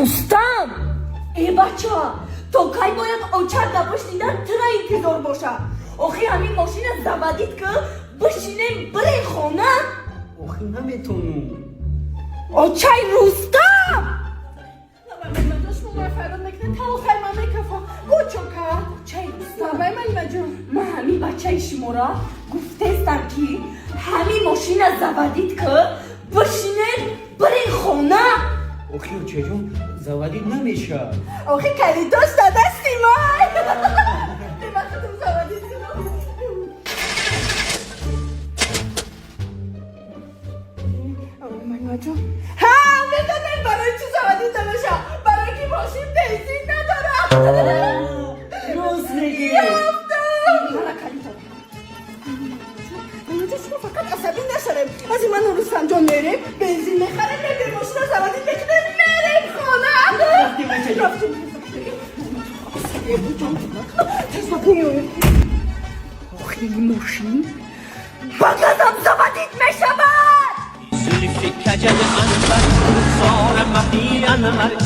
Рустам, э бача, то кай бояд оча набошидан тура интизор боша? Охи ҳамин мошина заводить ки, бишинем, бирем хона. Охи наметонум. Очай Рустам! Очай Рустам, ман ҳамин бачаи шуморо гуфтестам, ки ҳамин мошина заводить ки, бишинем, бирем хона. Охи, очаҷон, заводить намешавад. Охи калидош дар дасти ман. Бебахтум, заводить кунам. Маҷон, ҳа, медонем барои чӣ заводить намеша: барои ки мошин бензин надорад. Рост мегӣ. Мана калидо. Маҷон, шумо фақат асабӣ нашавем. Ҳозир ману Рустамҷон мерем, бензин мехарем, мебием, мошина заводить мекунем, мерем хона. Рафтем, очаҷон. Рафтем. Тез бапӯёем. Охи мошин ба газам заводить мешавад. زلف کجد انور، رخسار مهی انور.